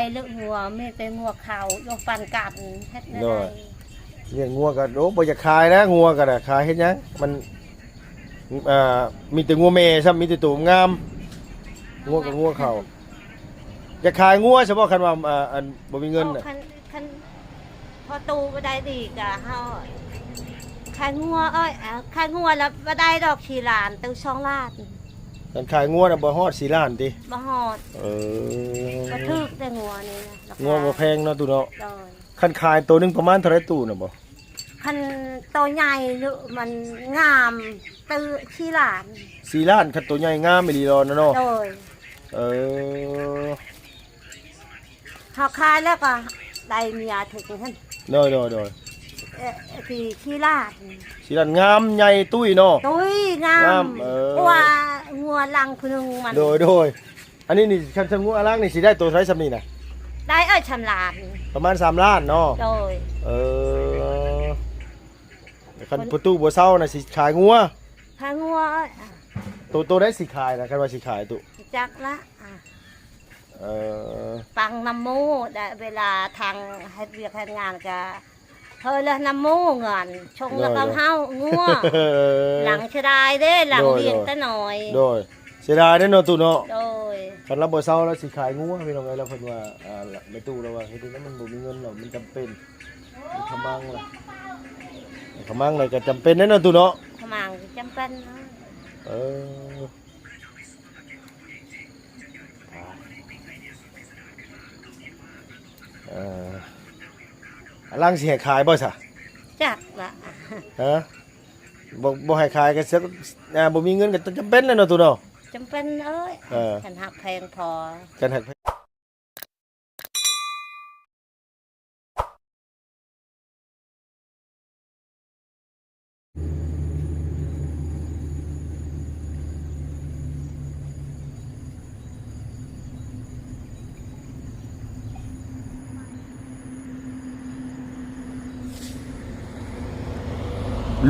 ໄອ້ເລີກງົວ ມີແຕ່ງົວເຂົ້າຢູ່ ປັນກັນ ເຮັດແນວໃດ? ໂດຍ ລ້ຽງງົວກໍ ໂອ້ ບໍ່ຢາກຂາຍນະ ງົວກໍໄດ້ ຂາຍເຮັດຫຍັງ? ມັນ ອ່າ ມີແຕ່ງົວແມ່ຊ້ຳ ມີແຕ່ໂຕງາມ ງົວກໍງົວເຂົ້າ. ຢາກຂາຍງົວຊະບໍ່ ຄັນວ່າ ອ່າ ອັນ ບໍ່ມີເງິນນະ? ຄັນ ຄັນພໍຕູ້ບໍ່ໄດ້ດີກະເຮົາຂາຍງົວ ເອີຍ ຂາຍງົວລະບໍ່ໄດ້ດອກ ສີ່ລ້ານ ໂຕສອງລ້ານ. ຄັນຂາຍງົວນະບໍ່ຮອດສີ່ລ້ານຕິ? ບໍ່ຮອດ. ເອີ ບໍ່ຖືກແຕ່ງົວນີ້ນະ ງົວບໍ່ແພງເນາະຕູ້ເນາະ. ໂດຍ ຄັນຂາຍໂຕໜຶ່ງປະມານເທົ່າໃດຕູ້ນະບໍ່? ຄັນໂຕໃຫຍ່ເນາະ ມັນງາມ ໂຕສີ່ລ້ານ. ສີ່ລ້ານ ຄັນໂຕໃຫຍ່ງາມອີ່ຫຼີດອນະເນາະ. ໂດຍ ເອີ ເຮົາຂາຍແລ້ວກໍໄດ້ເມຍຖືກຫັ້ນ. ໂດຍ ໂດຍ ໂດຍ ເອີ ສີ່ ສີ່ລ້ານ. ສີ່ລ້ານ ງາມໃຫຍ່ຕຸ້ຍເນາະ. ຕຸ້ຍງາມ ງາມ ເອີ ກວ່າງົວຫຼັງຜູ້ໜຶ່ງມັນ. ໂດຍ ໂດຍ ອັນນີ້ນີ້ ຄັນ ຄັນງົວອາລັງນີ້ຊິໄດ້ໂຕເທົ່າໃດຊ່ຳນີ້ນະ? ໄດ້ ເອີຍ ສາມລ້ານ ປະມານສາມລ້ານເນາະ. ໂດຍ ເອີ ຄັນ ຄົນ ປະຕູບໍ່ເຊົານະ ຊິຂາຍງົວ ຂາຍງົວ. ໂຕ ໂຕໃດຊິຂາຍນະ ຄັນວ່າຊິຂາຍຕູ້? ຈັກລະ ອ່າ ເອີ ຟັງນຳໝູ່ ແລະ ເວລາທາງເຮັດວຽກເຮັດງານກະເຮີລະນຳໝູ່ເງິນ ຊົງລະ ໂດຍ ເຂົາເຮົາງົວ. ເອີ ຫຼັງເສຍດາຍເດ້ ຫຼັງ ໂດຍ ລ້ຽງແຕ່ນ້ອຍ. ໂດຍ ເສຍດາຍເດ້ເນາະຕູ້ເນາະ. ໂດຍ ຄັນລາວບໍ່ເຊົາລາວຊິຂາຍງົວ ພີ່ນ້ອງເອີຍ. ລາວເພິ່ນວ່າ ອ່າ ແມ່ຕູ້ລາວວ່າເຮັດຈັ່ງໃດມັນບໍ່ມີເງິນແລ້ວ ມັນຈຳເປັນ ຂະມັງລະ ຂະມັງລະກໍຈຳເປັນແດ່ເນາະຕູ້ເນາະ. ຂະມັງຈຳເປັນເນາະ. ເອີ ເອີ ອາລັງຊິໃຫ້ຂາຍບໍ່ຊະ? ຈັກລະ ຮະ ບໍ່ ບໍ່ໃຫ້ຂາຍກໍ ອ່າ ບໍ່ມີເງິນກໍຈຳເປັນແຫຼະເນາະຕູ້ເນາະ. ຈຳເປັນເອີຍ ເອີ ຄັນຮັກແພງພໍ ຄັນຮັກແພງ.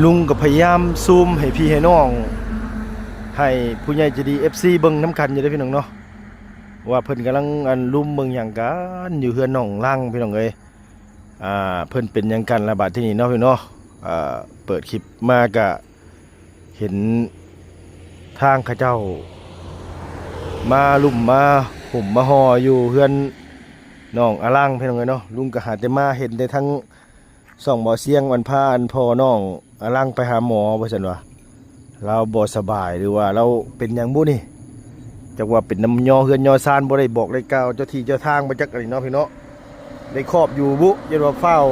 ລຸງກໍພະຍາຍາມຊູມໃຫ້ພີ່ໃຫ້ນ້ອງ ໃຫ້ຜູ້ໃຫຍ່ໃຈດີ ເອັຟຊີ ເບິ່ງນຳກັນຢູ່ເດ້ພີ່ນ້ອງເນາະ ວ່າເພິ່ນກຳລັງ ອັນ ລຸມເບິ່ງຫຍັງກັນຢູ່ເຮືອນນ້ອງລັງ ພີ່ນ້ອງເອີຍ. ອ່າ ເພິ່ນເປັນຫຍັງກັນລະບາດທີນີ້ເນາະ ພີ່ນ້ອງເນາະ. ອ່າ ເປີດຄລິບມາກະເຫັນທາງເຂົາເຈົ້າມາລຸມມາຫຸ້ມມາຫໍ່ຢູ່ເຮືອນນ້ອງອາລັງ ພີ່ນ້ອງເອີຍເນາະ. ລຸງກະຫາແຕ່ມາເຫັນແຕ່ທາງ ຊ່ອງບໍ່ສຽງ ອັນພາ ອັນພໍ່ນ້ອງອາລັງໄປຫາໝໍວ່າຊັ້ນວ່າ ລາວບໍ່ສະບາຍ ຫຼືວ່າລາວເປັນຫຍັງບຸນີ້ ຈັກວ່າເປັນນຳຍໍເຮືອນຍໍຊານ ບໍ່ໄດ້ບອກໄດ້ກ່າວເຈົ້າທີ່ເຈົ້າທາງບໍ່ຈັກ ອັນນີ້ເນາະພີ່ເນາະ. ໄດ້ຄອບຢູ່ບຸ ຢ້ານວ່າຟ້າວ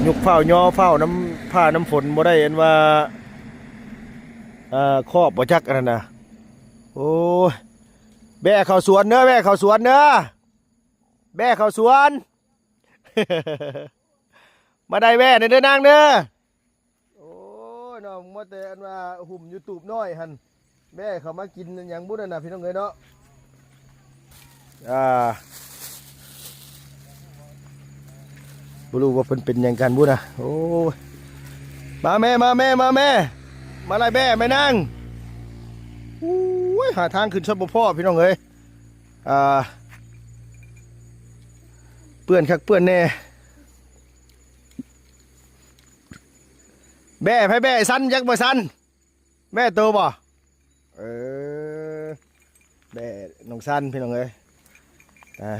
ຍຸກຟ້າວຍໍ ຟ້າວນຳຟ້ານຳຝົນ ບໍ່ໄດ້ ອັນວ່າ ເອີ ຄອບບໍ່ຈັກ ອັນນັ້ນນະ. ໂອ້ຍ ແບ້ເຂົ້າສວນເດີ ແບ້ເຂົ້າສວນເດີ ແບ້ເຂົ້າສວນ. ມາໄດ້ແວ່ແດ່ເດີນາງເດີ. ໂອ້ຍເນາະ ມັວແຕ່ອັນວ່າຫຸ້ມຢູ່ຕູບນ້ອຍຫັ້ນ ແວ່ເຂົ້າມາກິນຫຍັງບຸນັ້ນນະ ພີ່ນ້ອງເອີຍເນາະ. ອ່າ ບໍ່ຮູ້ວ່າເພິ່ນເປັນຫຍັງກັນບຸນະ. ໂອ້ຍ ມາແມ່ ມາແມ່ ມາແມ່ ມາໄລ່ແບ້ແມ່ນາງ. ໂອ້ຍ ຫາທາງຂຶ້ນຊະບໍ່ພໍ້ ພີ່ນ້ອງເອີຍ. ອ່າ ເປື້ອນຄັກເປື້ອນແນ່. ແບ້ໃຜແບ້ ສັນຈັກບໍ່ສັນ ແບ້ໂຕບໍ່? ເອີ ແບ້ນ້ອງສັນ ພີ່ນ້ອງເອີຍ. ອ່າ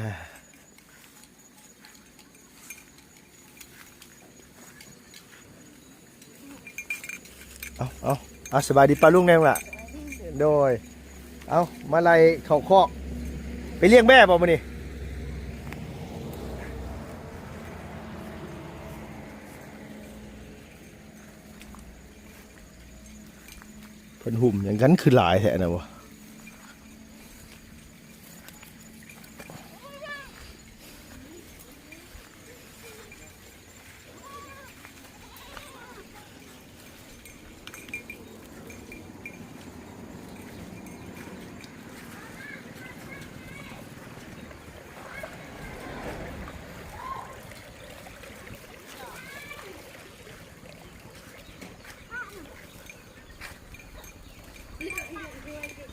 ເອົາ ເອົາ ເອົາ ສະບາຍດີປ້າລຸງແດ່ລະ. ໂດຍ ເອົາ ມາໄລ່ເຂົ້າຄອກ. ໄປລ້ຽງແບ້ບໍ່ມື້ນີ້? ເພິ່ນຫຸ້ມຫຍັງກັນຄືຫຼາຍແທ້ນະບໍ່? ເ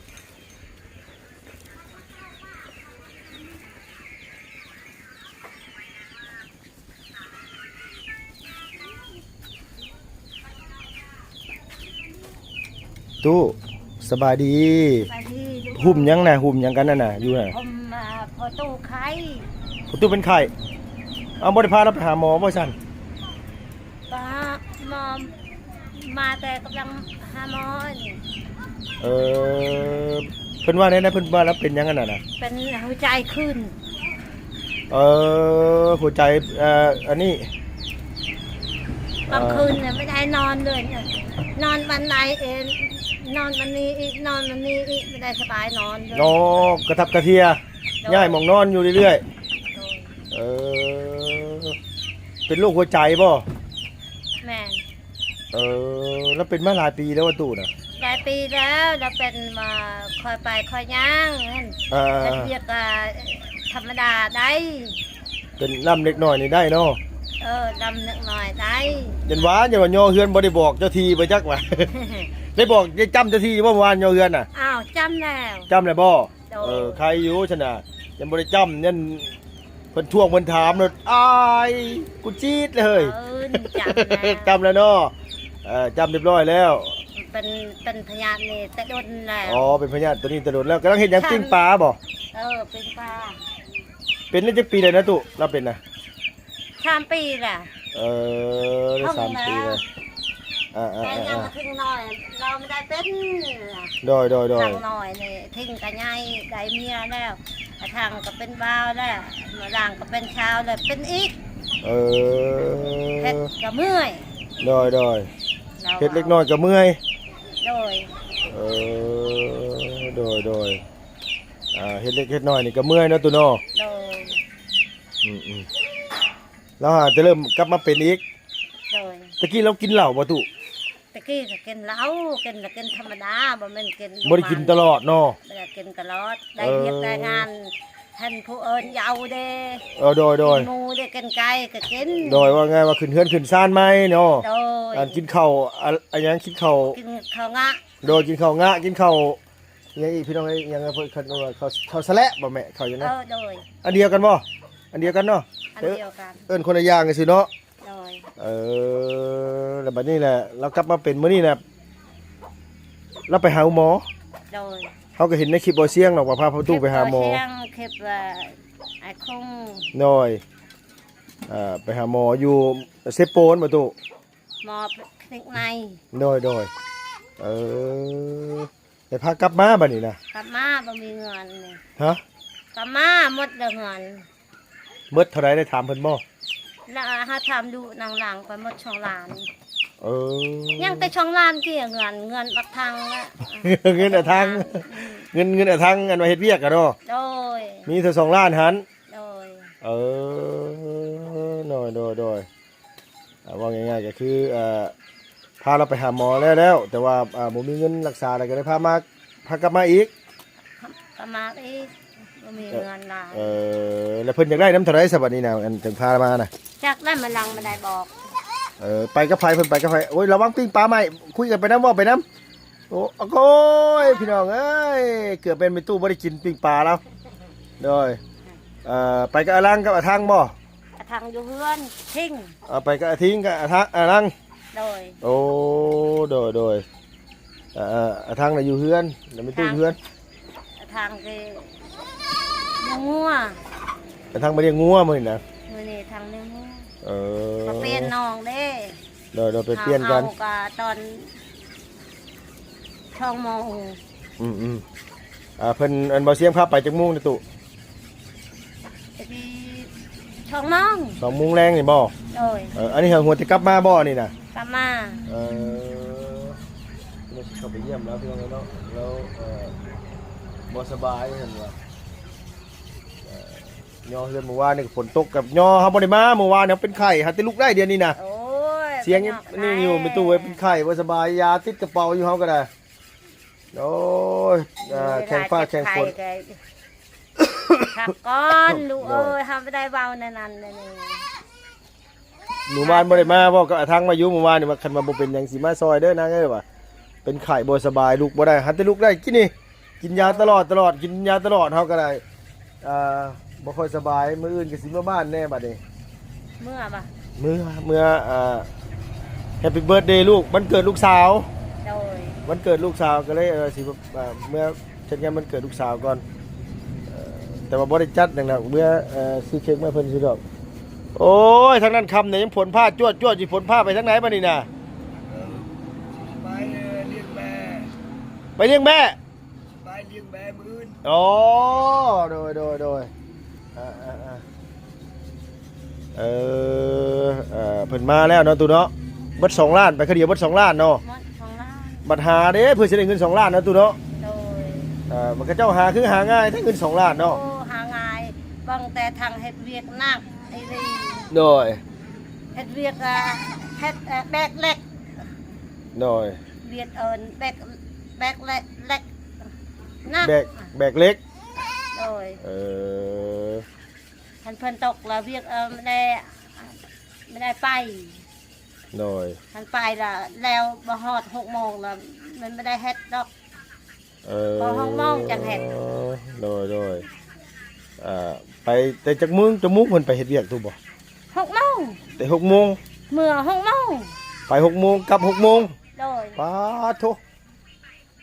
ຕູ້ ສະບາຍດີ. ສະບາຍດີລູກ. ຫຸ້ມຫຍັງນະ? ຫຸ້ມຫຍັງກັນນັ້ນນະ ຢູ່ຫັ້ນນະ? ຫຸ້ມ ອ່າ ພໍ່ຕູ້ໄຂ້. ພໍ່ຕູ້ເປັນໄຂ້? ເອົາ ບໍ່ໄດ້ພາລາວໄປຫາໝໍບໍ່ຊັ້ນ? ກໍໝໍ ມາແຕ່ກຳລັງຫາໝໍນີ້. ເອີ ເພິ່ນວ່າແນວໃດ? ເພິ່ນວ່າລາວເປັນຫຍັງອັນນັ້ນນະ? ເປັນຫົວໃຈຂຶ້ນ. ເອີ ຫົວໃຈ ເອີ ອັນນີ້ ກາງຄືນນີ້ບໍ່ໄດ້ນອນເລີຍ ນອນວັນໃດ ເອີ ນອນວັນນີ້ອີກ ນອນວັນນີ້ອີກ ບໍ່ໄດ້ສະບາຍນອນເລີຍ. ເນາະ ກະທັບກະເທຍ ໂດຍ ຍ້າຍໝ່ອງນອນຢູ່ເລື້ອຍໆ. ໂດຍ. ເອີ ເປັນໂລກຫົວໃຈບໍ່? ແມ່ນ. ເອີ ລາວເປັນມາຫຼາຍປີແລ້ວຫວາຕູ້ນະ? ຫຼາຍປີແລ້ວ ລາວເປັນມາ ຄ່ອຍໄປຄ່ອຍຍ່າງຫັ້ນ. ເອີ ເຮັດວຽກກະທຳມະດາໄດ້. ເປັນລຳເລັກນ້ອຍນີ້ໄດ້ເນາະ? ເອີ ລຳເລັກນ້ອຍໄດ້. ຢ້ານວ່າ ຢ້ານວ່າຍໍເຮືອນບໍ່ໄດ້ບອກເຈົ້າທີ່ບໍ່ຈັກວ່າ ໄດ້ບອກ ໄດ້ຈ້ຳເຈົ້າທີ່ຢູ່ບໍ່ ເມື່ອວານຍໍເຮືອນນະ? ອ້າວ ຈ້ຳແລ້ວ. ຈ້ຳແລ້ວບໍ່? ໂດຍ. ເອີ ໄຄຢູ່ຊັ້ນນະ ຍັງບໍ່ໄດ້ຈ້ຳ ຍັງ ເພິ່ນທວງເພິ່ນຖາມໂລດ ອ້າຍ ກູຈີດເລີຍ. ເອີ ຈ້ຳແລ້ວ ຈ້ຳແລ້ວເນາະ. ເອີ ຈ້ຳຮຽບຮ້ອຍແລ້ວ. ເປັນ ເປັນພະຍາດນີ້ແຕ່ດົນແລ້ວ. ອໍ ເປັນພະຍາດໂຕນີ້ແຕ່ດົນແລ້ວ. ກຳລັງເຮັດຫຍັງ? ປີ້ງປາບໍ່? ເອີ ປີ້ງປາ. ເປັນໄດ້ຈັກປີແລ້ວນະຕູ້ ລາວເປັນນະ? ສາມປີແລ້ວ. ເອີ ໄດ້ສາມປີແລ້ວ. ອ່າໆໆໆ ແຕ່ຍັງມາເຖິງນ້ອຍ ລາວບໍ່ໄດ້ເປັນ. ໂດຍໆໆ ທັງນ້ອຍນີ້ ທິງກະໃຫຍ່ ໄດ້ເມຍແລ້ວ ອາທັງກໍເປັນບ່າວແລ້ວ ມາຫຼັງກໍເປັນຊາວແລ້ວ ເປັນອີກ. ເອີ ເຮັດກໍເມື່ອຍ. ໂດຍໆ ເຮັດເລັກນ້ອຍກໍເມື່ອຍ. ໂດຍ. ເອີ ໂດຍໆ ອ່າ ເຮັດເລັກເຮັດນ້ອຍນີ້ກໍເມື່ອຍເນາະຕູ້ເນາະ. ໂດຍ. ອືມໆ ລາວຫາແຕ່ເລີ່ມກັບມາເປັນອີກ. ໂດຍ. ຕະກີ້ລາວກິນເຫຼົ້າບໍ່ຕູ້? ຕະກີ້ກໍກິນເຫຼົ້າ ກິນ ກິນທຳມະດາ ບໍ່ແມ່ນກິນ ບໍ່ໄດ້ກິນຕະຫຼອດເນາະ. ບໍ່ໄດ້ກິນຕະຫຼອດ ໄດ້ວຽກ ເອີ ໄດ້ງານ ເຫັນຜູ້ອື່ນເອົາເດ້. ເອີ ໂດຍໆ ກິນໝູເດ້ ກິນໄກ່ກໍກິນ. ໂດຍ ວ່າງ່າຍວ່າຂຶ້ນເຮືອນຂຶ້ນຊານໃໝ່ເນາະ. ໂດຍ. ອັນກິນເຂົ້າ ອາ ອາຫຍັງ ກິນເຂົ້າ ກິນເຂົ້າງະ. ໂດຍ ກິນເຂົ້າງະ ກິນເຂົ້າ ອີຫຍັງອີກພີ່ນ້ອງເອີຍ ອີຫຍັງເພິ່ນເອີ້ນວ່າເຂົ້າ ເຂົ້າສະແລະບໍ່ແມ່? ເຂົ້າຫຍັງນະ? ເອີ ໂດຍ. ອັນດຽວກັນບໍ່? ອັນດຽວກັນເນາະ. ອັນດຽວກັນ ເອີ້ນຄົນລະຢ່າງຊື່ເນາະ. ໂດຍ. ເອີ ແລ້ວບັດນີ້ແຫຼະ ລາວກັບມາເປັນມື້ນີ້ນະ ລາວໄປຫາໂຮງໝໍ. ໂດຍ. ເຮົາກໍເຫັນໃນຄລິບບໍ່ຊຽງດອກວ່າພາພໍ່ຕູ້ໄປຫາໝໍ. ຄລິບບໍ່ຊຽງ ຄລິບວ່າອ້າຍຄົງ. ໂດຍ. ເອີ ໄປຫາໝໍຢູ່ເຊໂປນບໍ່ຕູ້? ໝໍຄລິກໃນ. ໂດຍໆ. ເອີ ໄດ້ພາກັບມາບັດນີ້ນະ. ກັບມາບໍ່ມີເງິນນີ້. ຮະ? ກັບມາໝົດແລ້ວເງິນ. ໝົດເທົ່າໃດ ໄດ້ຖາມເພິ່ນບໍ່? ລະ ຫາຖາມຢູ່ນາງຫຼັງ ໄປໝົດສອງລ້ານ. ເອີ ຍັງແຕ່ສອງລ້ານເກຍເງິນ ເງິນບັກທັງລະ ເງິນອາທັງ. ອືມ ເງິນ ເງິນອາທັງ ອັນວ່າເຮັດວຽກກະເນາະ. ໂດຍ. ມີແຕ່ສອງລ້ານຫັ້ນ. ໂດຍ. ເອີ ໂດຍໆໆ ອ່າ ເວົ້າງ່າຍໆກໍຄື ເອີ ພາລາວໄປຫາໝໍແລ້ວໆ ແຕ່ວ່າ ອ່າ ບໍ່ມີເງິນລັກສາ ແລ້ວກໍໄດ້ພາມາ ພາກັບມາອີກ. ກັບມາອີກ ບໍ່ມີເງິນຫຼາຍ. ເອີ ແລ້ວເພິ່ນຢາກໄດ້ນຳເທົ່າໃດຊະບັດນີ້ນະ ອັນຈຶ່ງພາມານະ? ຈັກໄດ້ມາຫຼັງບໍ່ໄດ້ບອກ. ເອີ ໄປກັບໃຜ? ເພິ່ນໄປກັບໃຜ? ໂອ້ຍ ລະວັງປີ້ງປາໄໝ້ ຄຸຍກັນໄປນຳ ເວົ້າໄປນຳ. ໂອ້ ໂອ້ຍ ພີ່ນ້ອງເອີຍ ເກືອບແມ່ນແມ່ຕູ້ບໍ່ໄດ້ກິນປີ້ງປາແລ້ວ. ໂດຍ. ເອີ ໄປກັບອາລັງກັບອາທັງບໍ່? ອາທັງຢູ່ເຮືອນ ທິງ. ເອົາໄປກັບອາທິງກັບອາທັງ ອາລັງ. ໂດຍ. ໂອ້ ໂດຍໆ ອາ ອາທັງນະຢູ່ເຮືອນ ແລ້ວແມ່ຕູ້ຢູ່ເຮືອນ. ອາທັງຊິລ້ຽງງົວ ອາທັງມາລ້ຽງງົວມື້ນີ້ນະ. ມື້ນີ້ທັງລ້ຽງງົວ. ເອີ ມາປ່ຽນນ້ອງເດ້. ໂດຍໆ ໄປປ່ຽນກັນ. ເຮົາກໍຕອນສອງໂມງ. ອືມໆ ອ່າ ເພິ່ນ ອັນ ບ່າວຊຽງພາໄປຈັກໂມງນະຕູ້? ຕະກີ້ສອງໂມງ ສອງໂມງແລງນີ້ບໍ່? ໂດຍ. ເອີ ອັນນີ້ຫາຫົວແຕ່ກັບມາບໍ່ນີ້ນະ? ກັບມາ. ເອີ ເຮົາຊິເຂົ້າໄປຢ້ຽມລາວ ພີ່ນ້ອງເອີຍເນາະ ລາວ ເອີ ບໍ່ສະບາຍ ເຫັນວ່າ ເອີ ຍໍເຮືອນມື້ວານນີ້ກໍຝົນຕົກກັບຍໍ ເຮົາບໍ່ໄດ້ມາ ມື້ວານນີ້ເຮົາເປັນໄຂ້ ຫາແຕ່ລຸກໄດ້ດຽວນີ້ນະ. ໂອ້ຍ ສຽງນີ້ຢູ່ ແມ່ຕູ້ເອີຍ ເປັນໄຂ້ບໍ່ສະບາຍ ຢາຕິດກະເປົາຢູ່ ເຮົາກໍໄດ້. ໂອ້ຍ ເອີ ແຂ່ງຟ້າແຂ່ງຝົນ ພັກກ່ອນລູກເອີຍ. ເຮົາບໍ່ໄດ້ເວົ້າແນວນັ້ນແນວນີ້ ມື້ວານບໍ່ໄດ້ມາເວົ້າກັບອາທັງມາຢູ່ ມື້ວານນີ້ວ່າ ຄັນວ່າບໍ່ເປັນຫຍັງຊິມາຊ່ອຍເດີນາງເອີຍ ວ່າເປັນໄຂ້ບໍ່ສະບາຍ ລຸກບໍ່ໄດ້ ຫາແຕ່ລຸກໄດ້ ກິນນີ້ ກິນຢາຕະຫຼອດ ຕະຫຼອດ ກິນຢາຕະຫຼອດ ເຮົາກໍໄດ້ ອ່າ ບໍ່ຄ່ອຍສະບາຍ ມື້ອື່ນກໍຊິເມືອບ້ານແດ່ບັດນີ້. ເມືອບໍ່? ເມືອ ເມືອ ອ່າ Happy Birthday ລູກ ວັນເກີດລູກສາວ. ໂດຍ. ວັນເກີດລູກສາວກໍເລີຍ ເອີ ຊິ ເອີ ເມືອຈັດງານວັນເກີດລູກສາວກ່ອນ ເອີ ແຕ່ວ່າບໍ່ໄດ້ຈັດຫຍັງດອກ ເມືອ ເອີ ຊື້ເຄັກມາໃຫ້ເພິ່ນຊື່ດອກ. ໂອ້ຍ ທາງນັ້ນຄ່ຳແລ້ວ ຍັງຝົນຟ້າຈວດໆຢູ່ ຝົນຟ້າໄປທາງໃດບັດນີ້ນະ? ເອີ ຊິໄປລ້ຽງແບ້ ໄປລ້ຽງແບ້ ຊິໄປລ້ຽງແບ້ມື້ອື່ນ. ອໍ ໂດຍໆໆ ເອີໆໆ ເອີ ເອີ ເພິ່ນມາແລ້ວເນາະ ຕູ້ເນາະ. ເບິດສອງລ້ານ ໄປຄືດຽວເບິດສອງລ້ານເນາະ. ເບິດສອງລ້ານ. ບັດຫາເດ້ ເພື່ອຊິໄດ້ເງິນສອງລ້ານເນາະ ຕູ້ເນາະ. ໂດຍ. ເອີ ມັນເຂົາເຈົ້າຫາຄືຫາງ່າຍແທ້ເງິນສອງລ້ານເນາະ. ໂອ້ ຫາງ່າຍ ເບິ່ງແຕ່ທາງເຮັດວຽກໜັກອີ່ຫຼີ. ໂດຍ. ເຮັດວຽກ ເອີ ເຮັດ ເອີ ແບກເຫຼັກ. ໂດຍ. ວຽກເອີ້ນແບກ ແບກເຫຼັກ ເຫຼັກໜັກ. ແບກ ແບກເຫຼັກ. ໂດຍ. ເອີ ຄັນເພິ່ນຕົກລະວຽກ ເອີ ບໍ່ໄດ້ ບໍ່ໄດ້ໄປ. ໂດຍ. ຄັນໄປລະແລ້ວບໍ່ຮອດຫົກໂມງລະ ມັນບໍ່ໄດ້ເຮັດດອກ. ເອີ ພໍຫົກໂມງຈັ່ງເຮັດ. ໂດຍໆ ເອີ ໄປແຕ່ຈັກໂມງ ຈັກໂມງເພິ່ນໄປເຮັດວຽກ ຕູ້ບໍ່? ຫົກໂມງ. ແຕ່ຫົກໂມງ ເມືອຫົກໂມງ ໄປຫົກໂມງ ກັບຫົກໂມງ. ໂດຍ. ປາດໂທ້.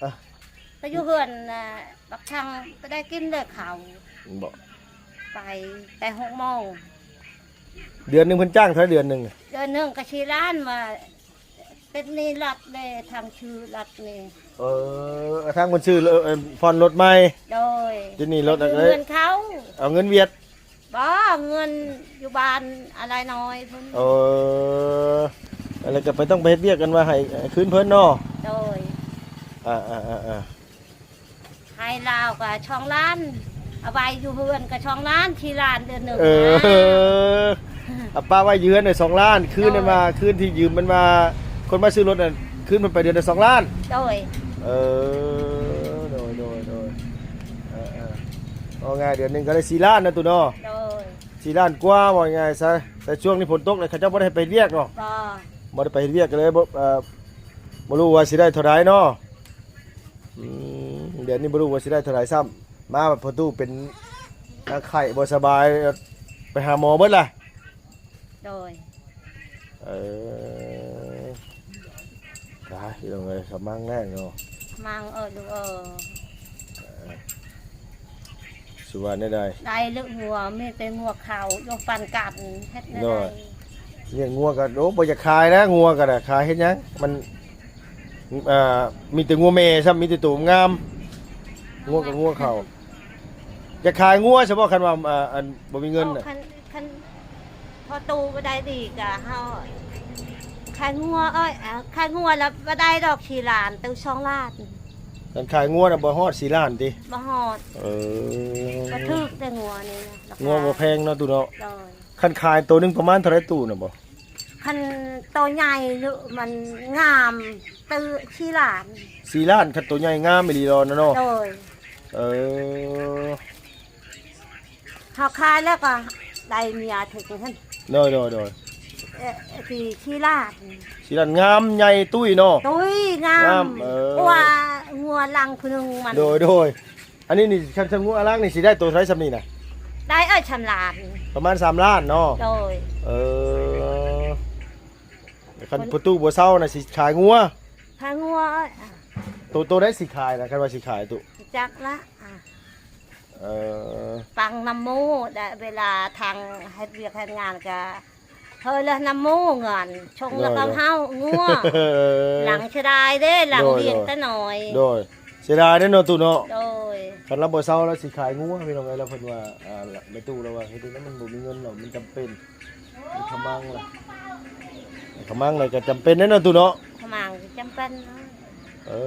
ອ່ະ ໄປຢູ່ເຮືອນ ອ່າ ບັກທັງ ໄປໄດ້ກິນເລີຍເຂົ້າ. ບໍ່ ໄປແຕ່ຫົກໂມງ. ເດືອນໜຶ່ງເພິ່ນຈ້າງເທົ່າໃດເດືອນໜຶ່ງ? ເດືອນໜຶ່ງກໍສີ່ລ້ານ ວ່າຕິດໜີ້ລັດເດ້ ທາງຊື່ລັດນີ້. ເອີ ທາງເພິ່ນຊື້ ເອີ ຜ່ອນລົດໃໝ່. ໂດຍ. ຕິດໜີ້ລົດ ເງິນເຂົາ ເອົາເງິນຫວຽດ. ບໍ່ ເງິນຢູ່ບ້ານອາໄລນ້ອຍພຸ້ນ. ເອີ ແລ້ວກໍໄປ ຕ້ອງໄປເຮັດວຽກກັນວ່າໃຫ້ ໃຫ້ຄືນເພິ່ນເນາະ. ໂດຍ. ອ່າໆໆໆ ໃຫ້ລາວກໍສອງລ້ານ ເອົາໄວ້ຢູ່ເຮືອນກໍສອງລ້ານ ສີ່ລ້ານເດືອນໜຶ່ງ. ເອີ ເອົາປະໄວ້ຢູ່ເຮືອນໄດ້ສອງລ້ານ ຄືນນັ້ນວ່າ ໂດຍ ຄືນທີ່ຢືມມັນວ່າ ຄົນມາຊື້ລົດນັ້ນ ຄືນມັນໄປເດືອນລະສອງລ້ານ. ໂດຍ. ເອີ ໂດຍໆໆ ເອີໆ ເອົາງ່າຍເດືອນໜຶ່ງກໍໄດ້ສີ່ລ້ານເນາະ ຕູ້ເນາະ. ໂດຍ. ສີ່ລ້ານກວ່າ ເວົ້າງ່າຍຊະ ແຕ່ຊ່ວງນີ້ຝົນຕົກແລ້ວ ເຂົາເຈົ້າບໍ່ໄດ້ໃຫ້ໄປເຮັດວຽກເນາະ. ບໍ່ ບໍ່ໄດ້ໄປເຮັດວຽກ ກໍເລີຍບໍ່ ເອີ ບໍ່ຮູ້ວ່າຊິໄດ້ເທົ່າໃດເນາະ. ອືມ ດຽວນີ້ບໍ່ຮູ້ວ່າຊິໄດ້ເທົ່າໃດຊ້ຳ ມາບັດພໍ່ຕູ້ເປັນ ເອີ ໄຂ້ບໍ່ສະບາຍ ໄປຫາໝໍເບິດລະ. ໂດຍ. ເອີ ຕາຍ ພີ່ນ້ອງເອີຍ ຂະມັງແລ້ວເນາະ ມັງ ເອີ ລູກເອີຍ. ເອີ ຊິວ່າແນວໃດ? ໄດ້ເລີຍ ງົວ ມີແຕ່ງົວເຂົ້າຢູ່ ປັ່ນກັນ ເຮັດແນວໃດ? ໂດຍ. ລ້ຽງງົວກໍ ໂອ້ ບໍ່ຢາກຂາຍແລ້ວ ງົວກໍໄດ້ ຂາຍເຮັດຫຍັງ? ມັນ ອ່າ ມີແຕ່ງົວແມ່ຊ້ຳ ມີແຕ່ໂຕງາມ ງົວກັບງົວເຂົ້າ. ຢາກຂາຍງົວຊະບໍ່ ຄັນວ່າ ອ່າ ອັນ ບໍ່ມີເງິນນະ? ໂອ້ ຄັນ ຄັນພໍ່ຕູ້ບໍ່ໄດ້ດີກະເຮົາຂາຍງົວ ເອີຍ ເອົາ ຂາຍງົວລະບໍ່ໄດ້ດອກ ສີ່ລ້ານ ຕື່ສອງລ້ານ. ຄັນຂາຍງົວນະບໍ່ຮອດສີ່ລ້ານຕິ? ບໍ່ຮອດ. ເອີ ບໍ່ຖືກແຕ່ງົວນີ້ນະ ງົວບໍ່ແພງເນາະ ຕູ້ເນາະ. ໂດຍ. ຄັນຂາຍໂຕໜຶ່ງປະມານເທົ່າໃດ ຕູ້ນະບໍ່? ຄັນໂຕໃຫຍ່ ຫຼືມັນງາມ ຕື້ສີ່ລ້ານ. ສີ່ລ້ານ ຄັນໂຕໃຫຍ່ງາມອີ່ຫຼີດອນະເນາະ. ໂດຍ. ເອີ ເຮົາຂາຍແລ້ວກໍໄດ້ເມຍຖືກຫັ້ນ. ໂດຍໆໆ. ເອີ ສີ່ ສີ່ລ້ານ. ສີ່ລ້ານ ງາມໃຫຍ່ຕຸ້ຍເນາະ. ຕຸ້ຍງາມ ງາມ. ເອີ ກວ່າງົວຫຼັງຜູ້ໜຶ່ງມັນ. ໂດຍໆ. ອັນນີ້ນີ້ ຄັນ ຄັນງົວອາລັງນີ້ຊິໄດ້ໂຕເທົ່າໃດຊ່ຳນີ້ນະ? ໄດ້ ເອີ ສາມລ້ານ ປະມານສາມລ້ານເນາະ. ໂດຍ. ເອີ ຄັນ ມັນ ປະຕູບໍ່ເຊົານະ ຊິຂາຍງົວ ຂາຍງົວ. ໂຕ ໂຕໃດຊິຂາຍນະ ຄັນວ່າຊິຂາຍຕຸ? ຈັກລະ. ອ່າ ເອີ ປັງນຳໝູ່ ແລະ ເວລາທາງເຮັດວຽກເຮັດງານກະ ເຮີລະນຳໝູ່ເງິນ ຊົງລະເຂົາເຮົາງົວ. ໂດຍໆ. ຫຼັງເສຍດາຍເດ້ ຫຼັງ ໂດຍໆ ລ້ຽງແຕ່ນ້ອຍ. ໂດຍ. ເສຍດາຍເດ້ເນາະ ຕູ້ເນາະ. ໂດຍ. ຄັນລາວບໍ່ເຊົາລາວຊິຂາຍງົວ ພີ່ນ້ອງເອີຍ. ລາວເພິ່ນວ່າ ອ່າ ແມ່ຕູ້ລາວວ່າເຮັດຈັ່ງໃດມັນບໍ່ມີເງິນແລ້ວ ມັນຈຳເປັນ ມັນຂະມັງລະ ຂະມັງລະກໍຈຳເປັນເດ້ເນາະ ຕູ້ເນາະ. ຂະມັງຈຳເປັນເນາະ. ເອີ.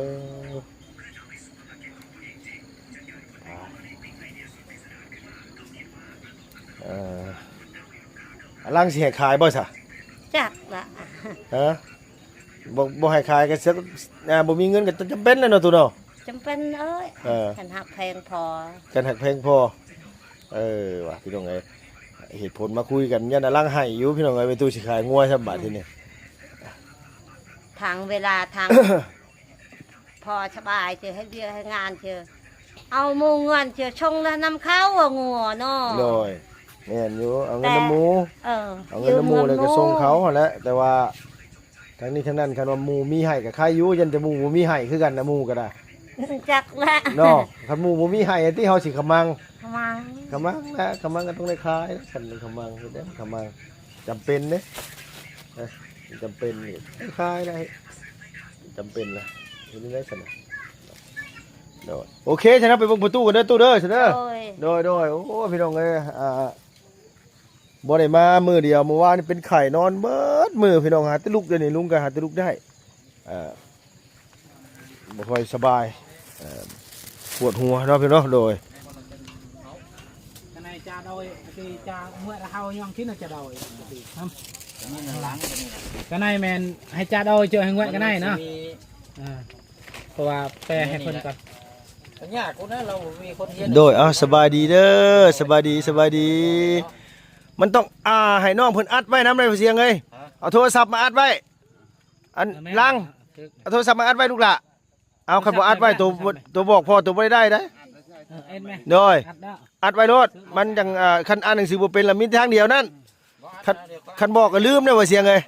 ເອີ ອາລັງຊິໃຫ້ຂາຍບໍ່ຊະ? ຈັກລະ. ຮະ? ບໍ່ ບໍ່ໃຫ້ຂາຍກໍ ອ່າ ບໍ່ມີເງິນກໍຈຳເປັນແຫຼະເນາະ ຕູ້ເນາະ. ຈຳເປັນເອີຍ. ເອີ ຄັນຮັກແພງພໍ ຄັນຮັກແພງພໍ. ເອີ ວ່າ ພີ່ນ້ອງເອີຍ ເຫດຜົນມາຄຸຍກັນ ຢ້ານອາລັງໃຫ້ຢູ່ ພີ່ນ້ອງເອີຍ. ແມ່ຕູ້ຊິຂາຍງົວຊະບາດທີນີ້ ທາງເວລາທາງ ພໍສະບາຍ ຈະເຮັດວຽກເຮັດງານ ຈະເອົາໝູ່ເງິນ ຈະຊົງລະນຳເຂົາ ງົວເນາະ. ໂດຍ. ແມ່ນຢູ່ ເອົາເງິນນຳໝູ່. ເອີ ເອົາເງິນນຳໝູ່ແລ້ວກໍສົ່ງເຂົາຫັ້ນແຫຼະ ແຕ່ວ່າ ທັງນີ້ທັງນັ້ນ ຄັນວ່າໝູ່ມີໃຫ້ກໍຂາຍຢູ່ ຢ້ານແຕ່ໝູ່ບໍ່ມີໃຫ້ຄືກັນນະ ໝູ່ກໍໄດ້ ຈັກແຫຼະເນາະ. ຄັນໝູ່ບໍ່ມີໃຫ້ ອັນທີ່ເຮົາຊິຂະມັງ ຂະມັງ ຂະມັງນະ ຂະມັງກໍຕ້ອງໄດ້ຂາຍນະ ຄັນຂະມັງ ເຮັດໄດ້ຂະມັງ ຈຳເປັນເດ້ ນະ ຈຳເປັນນີ້ ຂາຍໄດ້ ຈຳເປັນລະ ເຮັດໄດ້ຊັ້ນນະ. ໂດຍ ໂອເຄ ຊັ້ນນະ ໄປເບິ່ງປະຕູກັນເດີ ຕູ້ເດີ ຊັ້ນເດີ. ໂດຍ ໂດຍ ໂດຍ ໂອ້ ພີ່ນ້ອງເອີຍ ອ່າ ບໍ່ໄດ້ມາມື້ດຽວ ມື້ວານນີ້ເປັນໄຂ້ນອນເບິດມື້ ພີ່ນ້ອງ ຫາແຕ່ລຸກ ດຽວນີ້ລຸງກໍຫາແຕ່ລຸກໄດ້ ເອີ ບໍ່ຄ່ອຍສະບາຍ ເອີ ປວດຫົວເນາະ ພີ່ນ້ອງເນາະ. ໂດຍ ກະໄນຈາໂດຍ ທີ່ຈາເມື່ອເຮົາຍັງກິນຈາໂດຍ ກະໄນແມ່ນໃຫ້ຈາໂດຍ ເຈົ້າໃຫ້ງວດກະໄນເນາະ ອ່າ ເພາະວ່າແປໃຫ້ເພິ່ນກ່ອນ ມັນຍາກພຸ້ນນະ ລາວບໍ່ມີຄົນຮຽນ. ໂດຍ ເອົາ ສະບາຍດີເດີ ສະບາຍດີ ສະບາຍດີ. ມັນຕ້ອງ ອ່າ ໃຫ້ນ້ອງເພິ່ນອັດໄວ້ນຳໄດ໋ ພໍ່ຊຽງເອີຍ ເອົາໂທລະສັບມາອັດໄວ້ ອັນຫຼັງ ເອົາໂທລະສັບມາອັດໄວ້ລູກຫຼ້າ. ເອົາ ຄັນບໍ່ອັດໄວ້ ໂຕ ໂຕບອກພໍ່ໂຕບໍ່ໄດ້ໄດ້ ເອີ ເອັນແມ່ ໂດຍ ອັດໄວ້ໂລດ ມັນຈັ່ງ ເອີ ຄັນອ່ານໜັງສືບໍ່ເປັນລະມີທາງດຽວນັ້ນ ຄັນ ຄັນບອກກໍລືມເດ້ ພໍ່ຊຽງເອີຍ.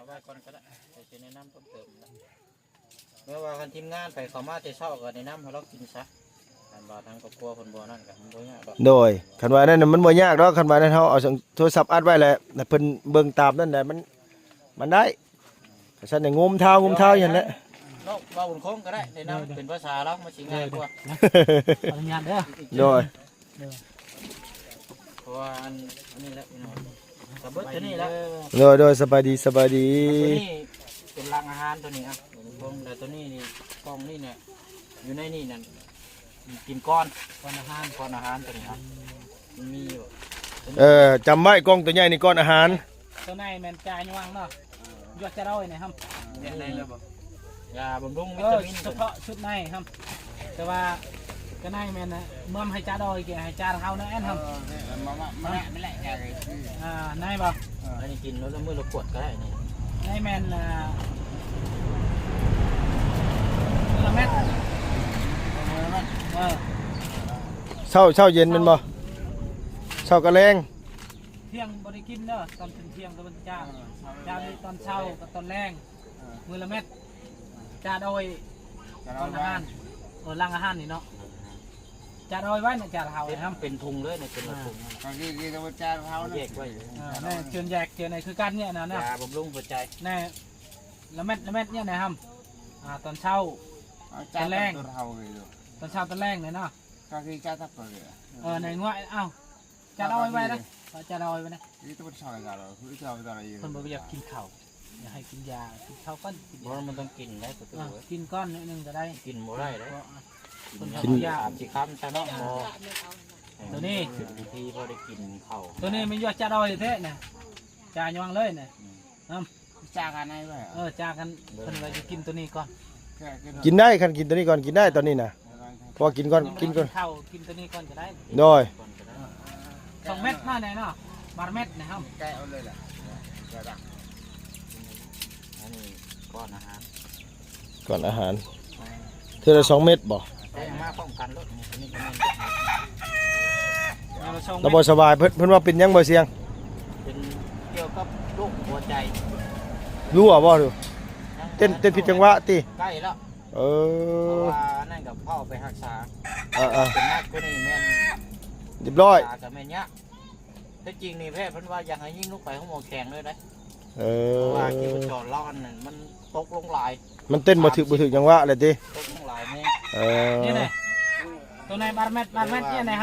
ແມ່ນວ່າຄັນທີມງານໄປເຂົ້າມາແຕ່ເຊົ້າກໍແນະນຳໃຫ້ລາວກິນຊະ ຄັນວ່າທາງຄອບຄົວເພິ່ນບໍ່ນັ້ນກໍມັນບໍ່ຍາກດອກ. ໂດຍ ຄັນວ່ານັ້ນມັນບໍ່ຍາກດອກ ຄັນວ່ານັ້ນເຮົາເອົາໂທລະສັບອັດໄວ້ແຫຼະ ໃຫ້ເພິ່ນເບິ່ງຕາມນັ້ນແຫຼະ ມັນ ມັນໄດ້ ຊັ້ນໄດ້ງຸມເທົ້າງຸມເທົ້າຢູ່ຫັ້ນແຫຼະ ເນາະ ເວົ້າບຸນຄົງກໍໄດ້ ແນະນຳເປັນພາສາລາວມັນຊິງ່າຍກວ່າ. ຂໍອະນຸຍາດເດີ ໂດຍ ເພາະວ່າອັນ ອັນນີ້ແຫຼະ ກໍເບິດຕົວນີ້ແຫຼະ. ໂດຍ ໂດຍ ສະບາຍດີ ສະບາຍດີ. ຕົວນີ້ເປັນຫຼັງອາຫານຕົວນີ້ ອ່ະ ແລ້ວຕົວນີ້ນີ້ ກ່ອງນີ້ແຫຼະ ຢູ່ໃນນີ້ນັ້ນ ກິນກ່ອນ ກ່ອນອາຫານ ກ່ອນອາຫານຕົວນີ້ ອ່ະ ມັນມີຢູ່ ເອີ ຈຳໄວ້ ກ່ອງຕົວໃຫຍ່ນີ້ກ່ອນອາຫານ. ຕົວໃນແມ່ນຈາຍວງເນາະ ຢວກຈະລອຍນະ ຢາບຳລຸງ ເອີ ວິຕາມິນ ສະເພາະຊຸດໃນ ແຕ່ວ່າກະໄນແມ່ນນະ ເມືອມໃຫ້ຈາດອຍ ໃຫ້ຈາເຮົານະ ແອນ ເອີ ມາ ມາ ມາແຫຼະ ມາແຫຼະ ອ່າ ໃນບໍ່ ອັນນີ້ກິນມື້ລະ ມື້ລະຂວດກໍໄດ້ນີ້ ໃນແມ່ນ ອ່າ ມື້ລະເມັດ ມື້ລະເມັດ ເອີ ເຊົ້າ ເຊົ້າເຢັນແມ່ນບໍ່ ເຊົ້າກັບແລງ ທ່ຽງບໍ່ໄດ້ກິນເດີ ຕອນເປັນທ່ຽງຕະເວັນຈ້າ ເອີ ເຊົ້າ ເຊົ້ານີ້ຕອນເຊົ້າກັບຕອນແລງ ເອີ ມື້ລະເມັດ ຈາດອຍ ຈາດອຍ ຕອນອາຫານ ເອີ ຫຼັງອາຫານນີ້ເນາະ ຈາດອຍໄວ້ນະ ຈາດເຮົາເຮັດນຳ ເປັນທຸງເລີຍນະ ເປັນ ອ່າ ທຸງ ກໍຄື ຄືຈາດເຮົານະ ແຍກໄວ້ ເອີ ແມ່ນ ເຈື່ອນແຍກ ເຈື່ອນໃນຄືກັນນີ້ນະ ຢາບຳລຸງຫົວໃຈ ແນ່ ລະເມັດ ລະເມັດນີ້ນະ ອ່າ ຕອນເຊົ້າ ຕອນແລງ ຕອນເຊົ້າຕອນແລງນີ້ເນາະ ກໍຄືຈາດທັບ ເອີ ໃນງົວ ເອົ້າ ຈາດອອຍໄວ້ນະ ຈາດອອຍໄວ້ນະ ເພິ່ນບໍ່ຢາກກິນເຂົ້າ ຢາກໃຫ້ກິນຢາ ກິນເຂົ້າກ່ອນ ກິນຢາ ບໍ່ ມັນຕ້ອງກິນໄດ້ ເອີ ກິນກ່ອນໜ້ອຍໜຶ່ງກໍໄດ້ ກິນບໍ່ໄດ້ເດ້ ເພິ່ນບໍ່ຢາກ ກິນສາມສີ່ຄຳຊະເນາະ ພໍ ໂຕນີ້ ເປັນພິທີພໍໄດ້ກິນເຂົ້າ ໂຕນີ້ແມ່ນຢວກຈາດອຍແທ້ນະ ຈາຍອງເລີຍນະ ອືມ ນຳ ຈາກັນໃຫ້ໄວ້ ເອີ ຈາກັນ ເພິ່ນວ່າຊິກິນໂຕນີ້ກ່ອນ ກິນໄດ້ ຄັນກິນໂຕນີ້ກ່ອນ ກິນໄດ້ຕອນນີ້ນະ ເພາະວ່າກິນກ່ອນ ກິນກ່ອນ ກິນເຂົ້າ ກິນໂຕນີ້ກ່ອນກໍໄດ້ ໂດຍ ສອງເມັດມາແນ່ເນາະ ບາດເມັດນະ ແກະເອົາເລີຍແຫຼະ ອັນນີ້ກ່ອນອາຫານ ກ່ອນອາຫານ ເທື່ອລະສອງເມັດບໍ່ ແຕ່ມາພ້ອມກັນໂລດ ອັນນີ້ກໍແມ່ນ ລະບໍ່ສະບາຍ ເພິ່ນ ເພິ່ນວ່າເປັນຫຍັງ ບໍ່ສຽງ ເປັນກ່ຽວກັບໂລກຫົວໃຈ ຮົ່ວບໍ່ ຫຼື ເຕັ້ນ ເຕັ້ນຜິດຈັງຫວະຕິ ໃກ້ແລ້ວ ເອີ ເພາະວ່າອັນນັ້ນກໍເຂົ້າໄປຮັກສາ ເອີໆ ເປັນໜັກກວ່ານີ້ແມ່ນ ຮຽບຮ້ອຍ ຮັກສາກໍແມ່ນຍາກ ແທ້ຈິງນີ້ແພດເພິ່ນວ່າຢາກໃຫ້ຍິງລົງໄປໂຮງໝໍແຂວງເລີຍເດ້ ເອີ ເພາະວ່າຊີບພະຈອນລາວອັນນັ້ນມັນຕົກລົງຫຼາຍ ມັນເຕັ້ນບໍ່ຖືກ ບໍ່ຖືກຈັງຫວະແຫຼະຕິ ຕົກລົງຫຼາຍແຮງ ເອີ ນີ້ນະ ໂຕໃນບາດແມັດ ບາດແມັດນີ້ນະ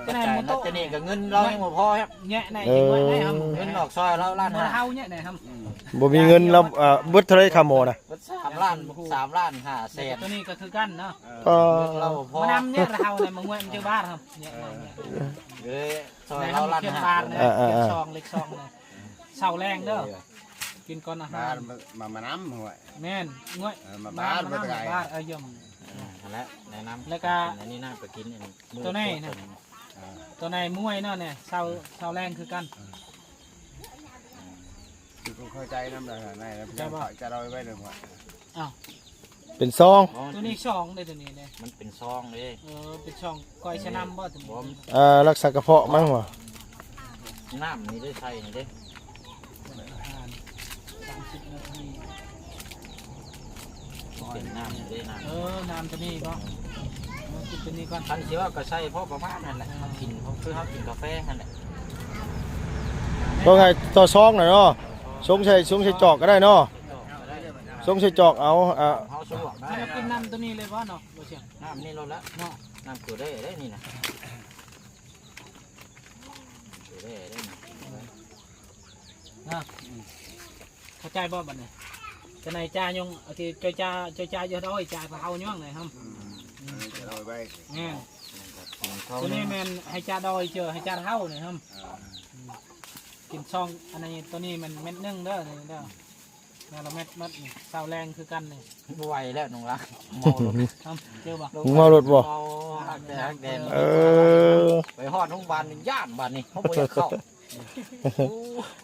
ໂຕໃນມັນຕົກ ໂຕນີ້ກໍເງິນລາວຍັງບໍ່ພໍ ແຍະໃນ ເອີ ເງິນອອກຊ່ອຍລາວລ້ານຫ້າ ເຮົາແຍະໃນ ບໍ່ມີເງິນລາວ ເອີ ເບິດເທົ່າໃດຄ່າໝໍນະ ເບິດສາມລ້ານ ສາມລ້ານຫ້າແສນ ໂຕນີ້ກໍຄືກັນເນາະ ເອີ ເງິນລາວບໍ່ພໍ ມານຳແຍະເຮົາໃນມາງວຍມັນຈະບາດ ແຍະ ເອີ ຊ່ອຍເຮົາລ້ານຫ້າ ເອີໆໆ ເສາແລງເດີ ກິນກ່ອນອາຫານ ມາ ມານຳ ແມ່ນ ເອີ ມາບາດ ມາບາດ ເອີ ຢ້ຽມ ເອີ ຫັ້ນແຫຼະ ແນະນຳ ແລ້ວກະ ອັນນີ້ນະ ໄປກິນ ໂຕນີ້ນະ ໂຕໃນມວຍເນາະ ເຊົາ ເຊົາແລງຄືກັນ ຄືເຂົ້າໃຈນຳ ໃນ ໃນ ຈະເອົາໄວ້ເດີ ເປັນຊອງ ໂຕນີ້ຊອງເດ້ ໂຕນີ້ເດ້ ມັນເປັນຊອງເດ້ ເອີ ເປັນຊອງ ກ້ອຍຊະນຳບໍ່ ຕົວນີ້ ອ່າ ລັກສະກະເພາະມັ້ງຫວາ ນ້ຳນີ້ໄດ້ໃສ່ນີ້ເດ້ ອາຫານ ສາມສິບນາທີ ເປັນນ້ຳເດ້ນ້ຳ ເອີ ນ້ຳຕົວນີ້ເນາະ ເອີ ກິນຕົວນີ້ກ່ອນ ຄັນຊິເວົ້າກໍໃສ່ພໍປະມານນັ້ນແຫຼະ ເຮົາກິນ ເຮົາ ຄືເຮົາກິນກາແຟຫັ້ນແຫຼະ ຕ້ອງໃຫ້ຕໍ່ຊອງນະເນາະ ຊົງໃສ່ ຊົງໃສ່ຈອກກໍໄດ້ເນາະ ຊົງໃສ່ຈອກເອົາ ອ່າ ເຮົາສະດວກນະ ໃຫ້ເຮົາກິນນ້ຳຕົວນີ້ເລີຍບໍ່ເນາະ ບໍ່ຊຽງ ນ້ຳນີ້ໂລດລະເນາະ ນ້ຳເກືອແດ່ເດ້ນີ້ນະ ເກືອແດ່ເດ້ນີ້ ນະ ເຂົ້າໃຈບໍ່ບັດນີ້? ຈະໃນຈ່າຍົງ ທີ່ເຈົ້າຈ່າ ເຈົ້າຈ່າຢູ່ດອຍ ຈ່າພະເຮົາຍ້ອງນະຫຳ ອືມ ອືມ ອັນນີ້ຈະເອົາໄວ້ ແມ່ນ ຕົວນີ້ແມ່ນໃຫ້ຈ່າດອຍເຈີ ໃຫ້ຈ່າເຮົານະຫຳ ອ່າ ອືມ ກິນຊອງ ອັນນີ້ ຕົວນີ້ແມ່ນເມັດໜຶ່ງເດີ ນີ້ເດີ ແນວລະເມັດໝົດນີ້ ເຊົ້າແລງຄືກັນນີ້ ບໍ່ໄຫວແລ້ວນ້ອງລະ ເມົາລົດ ຫຳ ເຈີບໍ່? ເມົາລົດບໍ່? ເມົາ ຮັກແຕ່ຮັກແດນ ເອີ ໄປຮອດໂຮງບານຢ້ານບາດນີ້ ເຮົາບໍ່ຢາກເຂົ້າ ໂອ້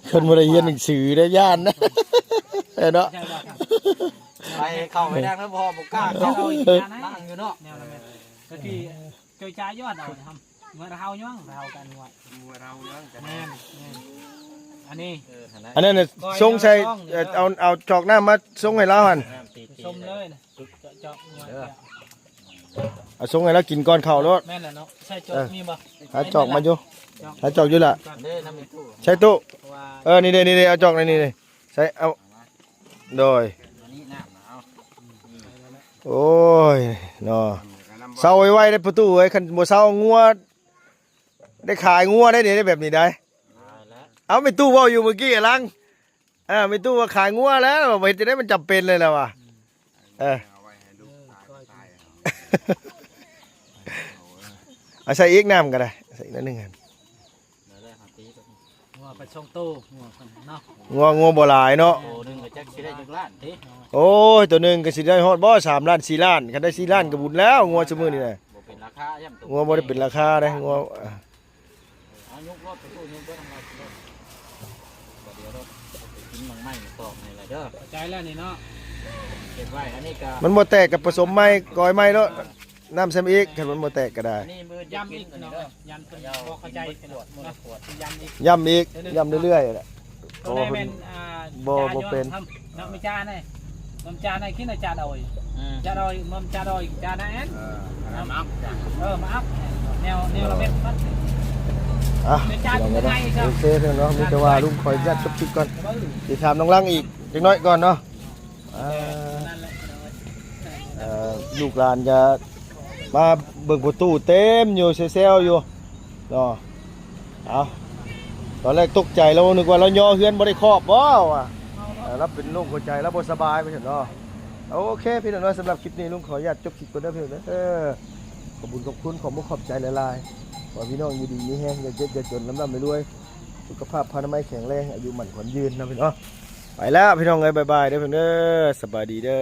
ເພິ່ນບໍ່ໄດ້ຮຽນໜັງສືເດ້ ຢ້ານນະ ເອີເນາະ ໃຊ່ບໍ່? ໄປເຂົ້າໄປນັ່ງນຳພໍ່ບໍ່ກ້າເຂົ້າ ນັ່ງຢູ່ເນາະ ແນວລະແມ່ນ ກະທີ່ເຈົ້າຈ່າຍອດເອົານະຫຳ ເມື່ອເຮົາຍ້ອງ ເຮົາກັນງວດ ເມື່ອເຮົາຍ້ອງກັນ ແມ່ນ ແມ່ນ ອັນນີ້ ເອີ ອັນນັ້ນນະ ຊົງໃສ່ ເອີ ເອົາ ເອົາຈອກນ້ຳມາຊົງໃຫ້ລາວຫັ້ນ ຊົມເລີຍນະ ເຈາະ ເຈາະງວດ ເອີ ເອົາຊົງໃຫ້ລາວກິນກ່ອນເຂົ້າໂລດ ແມ່ນແຫຼະເນາະ ໃສ່ຈອກ ເອີ ມີບໍ່? ຫາຈອກມາຢູ່ ຈອກ ຫາຈອກຢູ່ລະ ໃສ່ຕູ້ ເອີ ນີ້ເດ້ ນີ້ເດ້ ເອົາຈອກໃນນີ້ເດ້ ໃສ່ ເອົາ ໂດຍ ໂອ້ຍ ເນາະ ເຊົາໄວໆເດ້ປະຕູເອີຍ ຄັນບໍ່ເຊົາງົວ ໄດ້ຂາຍງົວໄດ້ນີ້ ແບບນີ້ໄດ໋ ເອົາ ແມ່ຕູ້ເວົ້າຢູ່ມື້ກີ້ຫຼັງ ເອີ ແມ່ຕູ້ວ່າຂາຍງົວແລ້ວ ວ່າເຮັດຈັ່ງໃດ ມັນຈຳເປັນເລີຍລະວ່າ ເອີ ເອົາໃສ່ອີກ ນ້ຳກໍໄດ້ ໃສ່ອີກໜ້ອຍໜຶ່ງຫັ້ນ ງົວໄປສອງໂຕ ງົວເພິ່ນເນາະ ງົວ ງົວບໍ່ຫຼາຍເນາະ ໂຕໜຶ່ງກໍຈັກຊິໄດ້ຈັກລ້ານຕິ ໂອ້ຍ ໂຕໜຶ່ງກໍຊິໄດ້ຮອດບໍ່ ສາມລ້ານ ສີ່ລ້ານ ຄັນໄດ້ສີ່ລ້ານກໍບຸນແລ້ວ ງົວຊຸມື້ນີ້ນະ ບໍ່ເປັນລາຄາ ງົວບໍ່ໄດ້ເປັນລາຄາເດ້ ງົວ ເອົາຍົກລົດໄປຕູ້ຍົກເບິດທາງໃດ ບໍ່ດຽວລົດໄປກິນໝາກໄມ້ໝາກຕອກໃຫ້ລະເດີ ເຂົ້າໃຈແລ້ວນີ້ເນາະ ເກັບໄວ້ ອັນນີ້ກໍ ມັນບໍ່ແຕກກໍປະສົມໃໝ່ ກອຍໃໝ່ໂລດ ນ້ຳໃສ່ມາອີກ ຄັນມັນບໍ່ແຕກກໍໄດ້ ອັນນີ້ມື້ຢ້ຳອີກເນາະ ຢ້ຳເພິ່ນບໍ່ເຂົ້າໃຈ ຢ້ຳອີກ ຢ້ຳເທື່ອໆແຫຼະ ໂຕໃດແມ່ນ ອ່າ ບໍ່ ບໍ່ເປັນ ເນາະ ມີຈານໃດ ມັນຈານໃດ ກິນຈານດອຍ ອືມ ຈານດອຍ ມັນຈານດອຍ ຈານນັ້ນ ເອີ ມາອັບ ເອີ ມາອັບ ແນວ ແນວລະເມັດມັນ ອ່ະ ໂອເຄເນາະ ມີແຕ່ວ່າລຸງຂໍອະນຸຍາດຈົບຄລິບກ່ອນ ຊິຖາມນ້ອງລັງອີກຈັກໜ້ອຍກ່ອນເນາະ ອ່າ ເອີ ລູກຫຼານກໍມາເບິ່ງປະຕູເຕັມຢູ່ ແຊວໆຢູ່ເນາະ ເອົາ ຕອນແລກຕົກໃຈ ລາວນຶກວ່າລາວຍໍເຮືອນບໍ່ໄດ້ຄອບບໍ່ວ່າ ເອີ ລາວເປັນໂລກຫົວໃຈ ລາວບໍ່ສະບາຍວ່າຊັ້ນເນາະ ໂອເຄ ພີ່ນ້ອງເນາະ ສຳລັບຄລິບນີ້ລຸງຂໍອະນຸຍາດຈົບຄລິບກ່ອນເດີພີ່ນ້ອງເດີ ຂອບຄຸນຂອບຄຸນ ຂອບມຸກຂອບໃຈຫຼາຍໆ ຂໍໃຫ້ພີ່ນ້ອງຢູ່ດີມີແຮງ ຢ່າເຈັບຢ່າຈົນ ລ່ຳໆລວຍໆ ສຸຂະພາບພະນາໄມແຂງແຮງ ອາຍຸໝັ້ນຂວັນຍືນນະພີ່ນ້ອງ ໄປແລ້ວພີ່ນ້ອງເອີຍ ບາຍບາຍເດີພີ່ນ້ອງເດີ ສະບາຍດີເດີ.